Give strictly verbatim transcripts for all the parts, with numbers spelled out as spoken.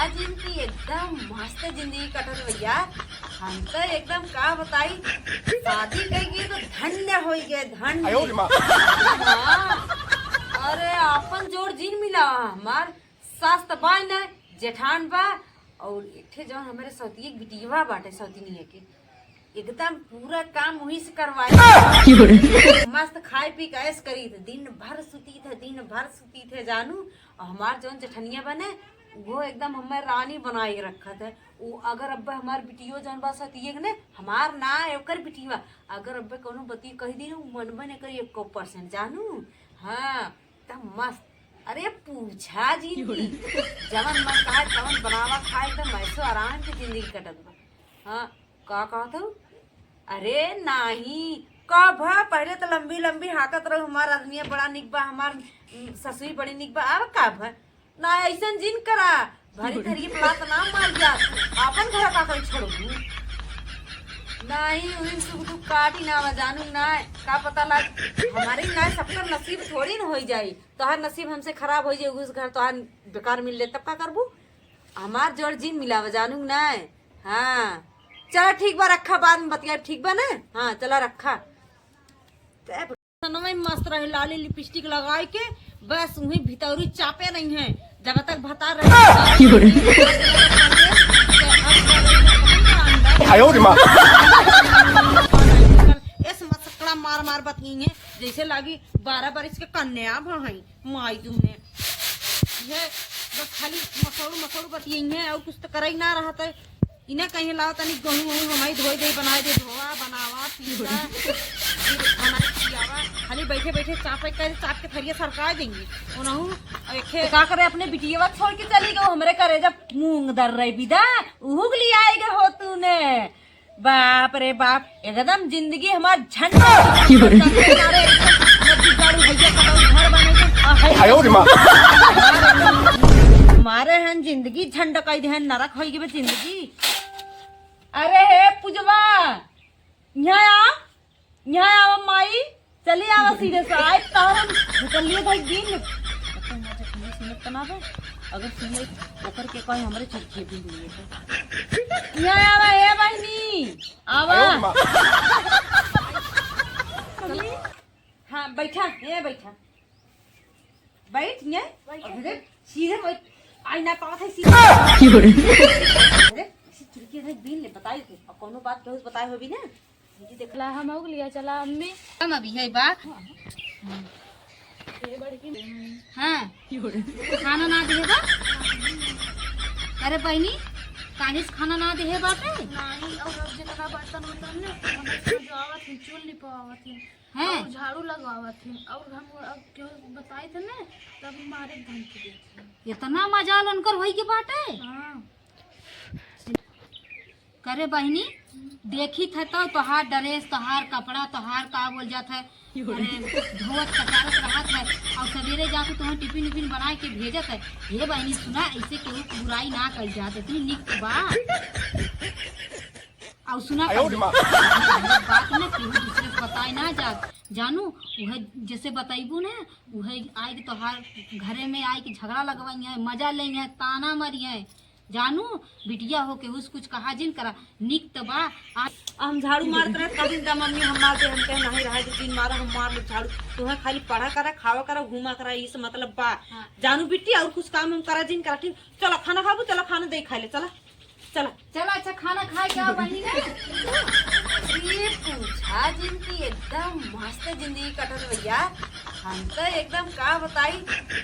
आज इनकी एकदम मस्त जिंदगी कटत भैया। हम तो एकदम का बताई, शादी कइके तो धन्य होइ गए, धन्य। आयो रे माँ। हाँ। अरे आपन जोड़ जिन मिला, हमार सास त बा न, जेठान बा, और एक ठे जौन हमरे सौतिये के बिटियवा बाटे, सौतिनिया के एकदम पूरा काम वही से करवाई। मस्त खाए पी के ऐश करी थे, दिन भर सुती थे, दिन भर सुती थे जानू। और हमार जौन जेठनिया बने, वो एकदम हमें रानी बनाए के रखत है। वो अगर अब हमार बिटियो जौन बा सतिये के ने, हमार ना, ओकर बिटिया, अगर अब कौनो बतिया कह दी ना, उ मनबे न करी एको परसेंट जानू। हाँ, त मस्त। अरे पूछा जिन की, जवन मन कहा तवन बनावा खाए, एकदम ऐसो आराम के जिंदगी कटत बा। हाँ, का कहत हूँ? अरे नाही, का भा? पहले तो लंबी लंबी हाकत रहू, हमार आदमिया बड़ा निक बा, हमार, उम, ससुई बड़ी निक बा। अब का भा? ना, ऐसन जिन करा, भरी थरी पलात ना मार जात, आपन घर का कोई छोड़ू। नाही, उही सुख दुख काटी ना बा जानू ना, का पता लाग, हमारे ना सबकर नसीब थोड़ी न होई जाई। तोहार नसीब हमसे खराब होई जाई, उस घर तोहार बेकार मिल जाई, तब का करबू? हमार जोड़ जिन मिलावा जानू ना। हाँ, चला ठीक बा, रखा, बाद में बतिया, ठीक बा ना? हाँ, चला रखा। तनवे मस्त रहे, लाली लिपस्टिक लगाई के, बस उही भितौरी चापे रही हैं। जब तक भतार रहे, आयो रे माँ। ऐसे मसकड़ा मार मार बतिये हैं, जैसे लागी बारह बरिस के कन्या भा हैं। माई दूने। ये बस खाली मसौड़ मसौड़ बतिये हैं, और कुछ तो करे ही ना रहत है। इन्हें कहीं लाओ तनी गहूं वहूं हमारी धोई दे, बनाए दे, धोवा, बनावा, पीसा, फिर हमारे खियावा। खाली बैठे बैठे चाप एक करे, चाप के थरिया सरका देंगे। उनहु एक तो का करे, अपने बिटियवा छोड़ के चली गई, हमरे करे जब मूंग दर रही बिदा, उहुक लिया आएगा हो तूने। बाप रे बाप, एकदम जिंदगी हमार झंड। मारे, नदी गाड़ू भैया कटाऊ घर बने के, आ, है। आयो रे माँ। मारे हन जिंदगी झंड कई देहन, नरक होई गई बे जिंदगी। अरे हे पूजवा, यहाँ आ, यहाँ आवा माई। चली आवा सीधे से, आए तोहर हम निकल लिए भाई दिन। तो मजा सुने सुनत तना बे, अगर सुने ओकर के कहे हमरे चुटकी भी हुई है तो। यहाँ आवा, ए बहिनी, आवा। आयो माँ। हाँ, बैठा, ये बैठा। बैठ, ये। बैठ। अरे, सीधे बैठ। आई ना पावत है सीधे। अरे, ऐसी खिड़की है, बीन ले, बताई थे। और कोनो बात केहू से बताए होबी ना? दीदी देख ला, हम हो लिया, चला अम्मी। हम अभी है बा। हाँ। हाँ। खाना ना दिहे बा? अरे बहिनी, काहे से खाना ना दिहे बाटे? नहीं, और अब जितना बर्तन उर्तन ने, हम जो आवत हैं, चूल निपवावत हैं। हैं? और झाड़ू लगावत हैं, और हम अब क्यों बताई थे ना, तब मारे धमकी देते हैं। इतना मजाल उनकर होई के बाटे? हाँ। करे बहिनी, देखी थे तो तोहार ड्रेस, तोहार कपड़ा, तोहार का बोल जात है, अरे, धोवत कचारत रहत है, और सवेरे जाके तुम्हें टिफिन उफिन बनाए के भेजत है। हे बहिनी, सुना, ऐसे केहू के बुराई ना कइल जात, इतनी निक बा। और सुना, आयो रे माँ। बात ना केहू दूसरे से बताए ना जात, जानू, उहे जैसे बतैबू ना, उहे आए के तोहार घरे में आए के झगड़ा लगवाई है, मजा लेंगे, ताना मारी है। जानू, बिटिया हो के उस कुछ कहा जिन करा, निक त बा। आ, हम झाड़ू मारत रहे, कदिन दा मम्मी हम मार दे, हम कहे नहीं रहा, जिन मारा हम मार ले झाड़ू। तुम्हें खाली पढ़ा करा, खावा करा, घूमा करा, इस मतलब बा। हाँ। जानू बिट्टी, और कुछ काम हम करा जिन करा, ठीक? चलो खाना खाबू, चलो खाना दे खा ले, चला, चला। चला, अच्छा खाना खाए के आओ बहिनी ने। ये पूछा जिनकी एकदम मस्त जिंदगी कटत भैया। हम तो एकदम का बताई,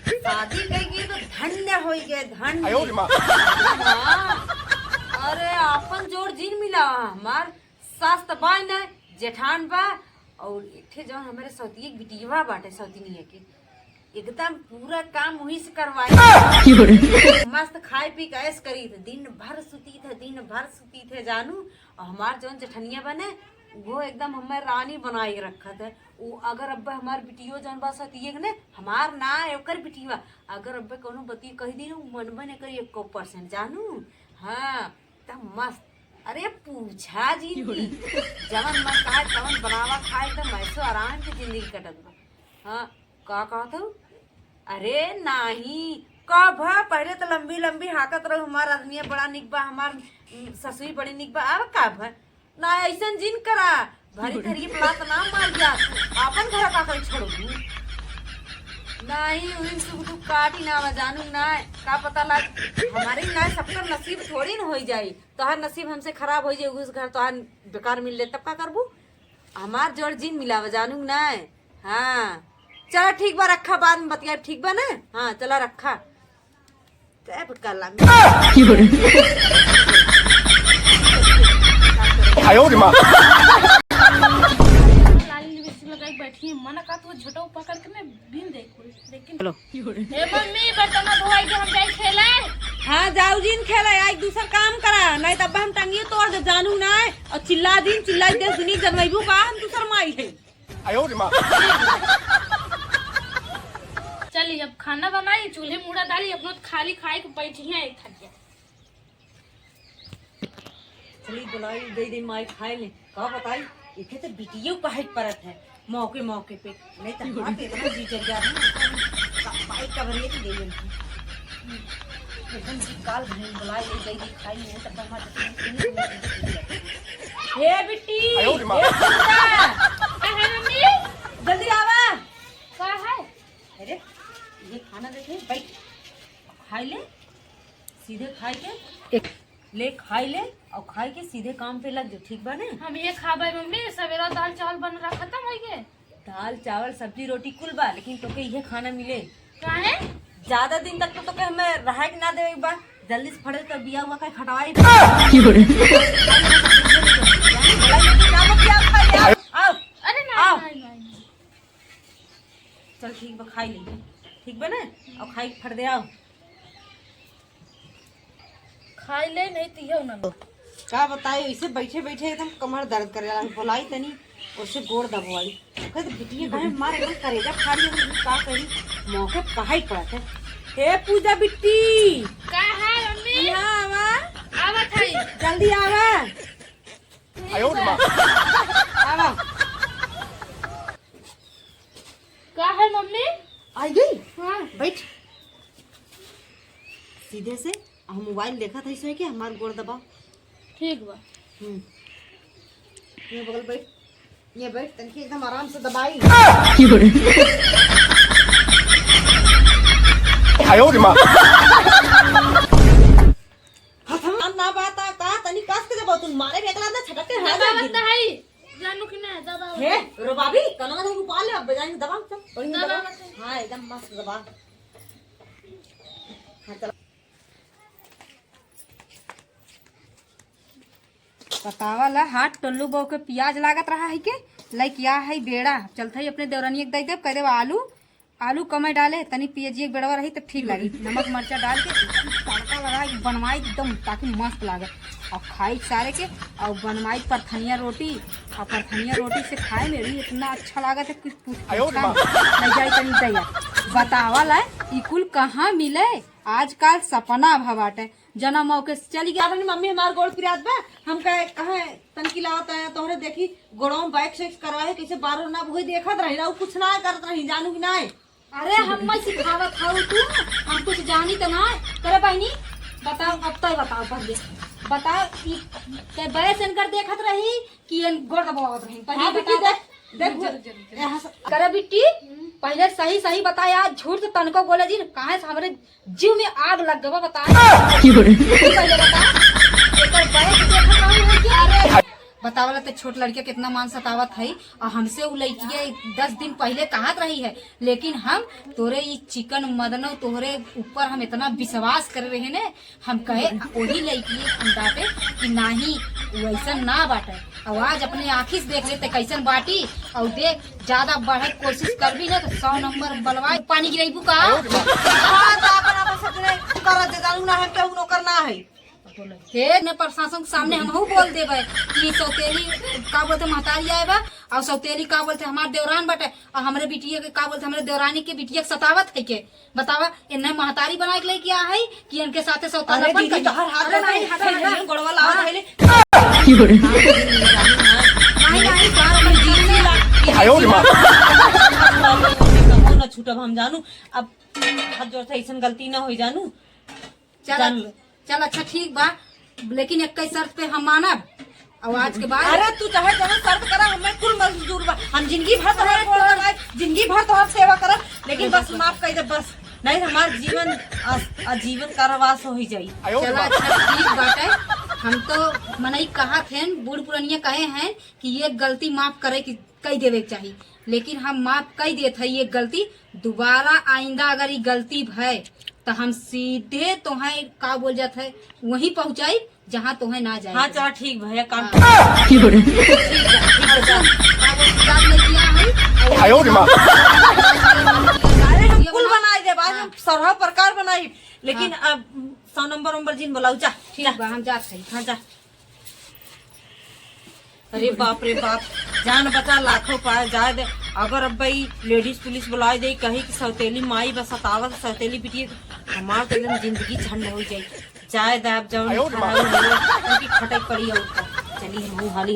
शादी कइके तो धन्य होइ गए, धन्य। आयो रे माँ। हाँ। अरे आपन जोड़ जिन मिला, हमार सास त बा न, जेठान बा, और एक ठे जौन हमरे सौतिये के बिटियवा बाटे, सौतिनिया के, एकदम पूरा काम वही से करवाई। मस्त खाए पी के ऐश करी थे, दिन भर सुती थे, दिन भर सुती थे जानू। और हमार जौन जेठनिया बने, वो एकदम हमें रानी बनाए के रखत है। वो अगर अब हमार बिटियो जौन बा सतिये के ने, हमार ना, ओकर बिटिया, अगर अब कौनो बतिया कह दी ना, वो मनबे न करी एको परसेंट जानू। हाँ, त मस्त। अरे पूछा जिनकी, जवन मन कहा तवन बनावा खाए, त ऐसो आराम से जिंदगी कटत बा। हाँ, का कहत हूँ? अरे नाही, का भा, पहिले त लंबी लंबी हाकत रहू, "हमार आदमिया बड़ा निक बा, हमार, उम, ससुई बड़ी निक बा।" अब का भा? ना, अइसन जिन करा, भरी थरी के पलात ना मार जा, आपन घर का कोई छोड़बू? नहीं, उही सुख दुख काटी ना बा, जानू ना, का पता लाग, हमारे ना सबकर नसीब थोड़ी न होई जाई। तोहार नसीब हमसे खराब होई जाई, उस घर तोहार बेकार मिल ले, तब का करबू? हमार जोड़ जिन मिलावा, जानू ना। हाँ, चला ठीक बा, रखा, बाद में बतियाब, ठीक बा ना? हाँ, चला रखा। तब कला में। आयो रे माँ। लाली लिपस्टिक लगाई बैठी है, मना का तू झोटो पकड़ के मैं बिन देखो, लेकिन चलो। ए मम्मी, बर्तन धोआई के हम जाई खेले। हाँ, जाऊ जिन खेले, आज दूसर काम करा, नहीं तब हम टंगियो तोड़ दे, जानू ना। और चिल्ला दिन, चिल्ला दे, सुनी जनमैबू का, हम दूसर माई है। आयो रे माँ। चली, अब खाना बनाई, चूल्हे मूड़ा डाली, अपनो खाली खाए के बैठी है एक थरिया। चली, बुलाई, दे दे माई खाए ले। का बताई, इखे तो बिटियो कहे के परत है मौके मौके पे, नहीं तो हमार तो इतना जी जल जात है, का-, पाई कबरिए के दे देती। एकदम जी काल भनी बुलाई, दे दे खाए ले, तब हमार तो ए बिट्टी, आयो रे माँ। ए बिट्टी, का है मम्मी? जल्दी आवा। का है? अरे, ये खाना देखे, बैठ, खाई ले, सीधे खाई के, एक ले खाई ले, और खाई के सीधे काम पे लग जाओ, ठीक बा ने? हम ये खाबे मम्मी, सवेरा दाल चावल बन रहा, खत्म हो गए। दाल चावल सब्जी रोटी कुल बा, लेकिन तोके इहे खाना मिले। काहे? ज्यादा दिन तक तो तोके हमें रहे के ना देवे के बा। जल्दी से फड़े तो बिया हुआ का खटवाई। की बोले? आओ, आओ। अरे ना, आओ। ना, ना, ना। चल ठीक बा, खाई ले। ठीक बा ना? और खाई के फड़दे आओ। खाई ले, नहीं तो इहो ना लो। का बताई, ऐसे बैठे बैठे एकदम कमर दर्द करे लगा। बोलाई तनी, ओसे गोड़ दबवाई। कहते बिटिया काहे मारे एकदम करेजा फाड़ी हो गई, का करी, मौके पे कहा ही पड़त है। हे पूजा बिट्टी, का है मम्मी? यहाँ आवा। आवत है। जल्दी आवा। आयो रे माँ। आवा। का है मम्मी? आई गई? हाँ। बैठ। सीधे से हम मोबाइल देखत है, सोए के हमार गोड़ दबा। ठीक बा। हम्म। ये बगल बैठ, ये बैठ, तनके एकदम आराम से दबाई। आयो रे माँ। हथवा ना बाता का, तनी कस के दबा, तू मारे में एकला ना छटक के हट दबावत जाएगी। तो है। जानू कि ना, दबावत। हे, रो भाभी, कनवा तो उपाल ले, अब बजाएंगे, दबा, चल, बढ़िया दबा। दबावत है। हाँ, एकदम मस्त दबा। हाँ, चला। बतावा ला, हाथ टोल्लू बहू के पियाज लागत रहा है के? लइकिया है बेड़ा, चलत है अपने देवरानी के दे देब, कह देब आलू, आलू कमे डाले, तनी पियजिया के बेड़वा रही तो ठीक लागी। नमक मरचा डाल के तड़का लगा के बनवाई एकदम, ताकि मस्त लागे। और खाई सारे के, और बनवाई परथनिया रोटी, और परथनिया रोटी से खाए में भी इतना अच्छा लागत है, कुछ पूछ, आयो रे पूछा माँ। नहीं। नहीं जाई तनी दैया। बतावा ला, ई कुल कहाँ मिले? आजकल सपना भा बाटे, जना मौके से चली गया। अपनी मम्मी हमार गोड़ पिरात बा, हम कहे, कहे तनकी लावत है तोहरे, देखी गोड़ों बैक से करवा है, कैसे बार ना वही देखत रही ना, कुछ ना करत रही, जानू कि ना। अरे हम मैं सिखावत हूँ तू, हम कुछ जानी तो ना। करे बहनी, बताओ, अब तो बताओ पहले, बताओ ई ते बैस इनकर देखत रही कि एन गोड़ दबावत रही, पहले हाँ, बिट्टी बताओ। देख, देख, जरूर, जरूर, जरूर। यहाँ से करे बिट्टी, पहले सही सही बताया, झूठ तो तनको बोले जी, काहे से हमरे जीव में आग लग गवा, बता। की बोले? तू पहले बता, एकर बहस देखत रहू है क्या? अरे, बतावला त छोट लड़किया कितना मान सतावत है, और हमसे उ लड़किया दस दिन पहले कहत रही है, लेकिन हम तोरे ई चिकन मदनो तोहरे ऊपर हम इतना विश्वास कर रहे ने, हम कहे वही लड़किए हम डांटे कि नाही, वैसन ना बाटे। और आज अपने आँखी से देख लेते कैसन बाटी, और देख ज्यादा बढ़े के कोशिश करबी ना तो सौ नंबर बलवाए पानी गिराइबू का। हाँ, तो अपन, अपन सब जने करत दे, जानू ना हम केहू नौकर ना है। हे ने प्रशासन के सामने हमहू बोल देबे कि सौतेली का बोलते महतारी आए बा, और सौतेली का बोलते हमार देवरान बटे, और हमरे बिटिया के का बोलते हमरे देवरानी के बिटिया के सतावत है के। बतावा, इन्हें महतारी बना के लेके आ है कि इनके साथे सौताला अरे बन दीदी, गई? तोहर हाथ अरे नहीं, हटा, हटा। गोड़वा लावत हाँ। है ले। नहीं, नहीं, तोहर अपनी जीजी ला। आयो रे माँ। कबो ना छूट अब हम जानू, अब हाथ जोड़ से ऐसन गलती ना होई जानू। चल, जान ले। चल, अच्छा ठीक बा, लेकिन एक ही शर्त पे हम मानब। और आज के बाद अरे तू चाहे जवन शर्त करा, हमें कुल मंजूर बा। हम जिंदगी भर तोहरे गोड़ दबाए, जिंदगी भर तोहर सेवा करब, लेकिन बस माफ कर दे बस। नहीं हमार जीवन आस-, आजीवन कारावास हो ही जाई। चला अच्छा ठीक बाटे, हम तो मनई कहा थे, बूढ़ पुरनिया कहे हैं कि ये गलती माफ करे की, कई देवे के चाही, लेकिन हम माफ कई देत है ये गलती। दोबारा आइंदा अगर ये गलती भय तो हम सीधे तोहें का बोल जात है वहीं पहुँचाई जहाँ तोहें ना जाए हाँ के। चला ठीक भैया काम हाँ। ठीक है, ठीक है, ठीक है, जा। का बोल, याद नहीं किया है? आयो रे माँ। अरे हम कुल बनाई देब, आज हम सरहा प्रकार बनाई, लेकिन हाँ। अब सौ नंबर उम्बर जिन बुलाऊ जा। ठीक जा। बा, हम जात है। हाँ जा। अरे बाप रे बाप, जान बचा लाखों पाए जाए दे। अगर अब भाई लेडीज पुलिस बुलाए दे, कही कि सौतेली माई बस सतावत सौतेली बिटिया, हमार तो एकदम जिंदगी झंड हो जाई। जाए दे अब जौन आयो रे बाप। उनकी खटक पड़ी और का। चली हम हाली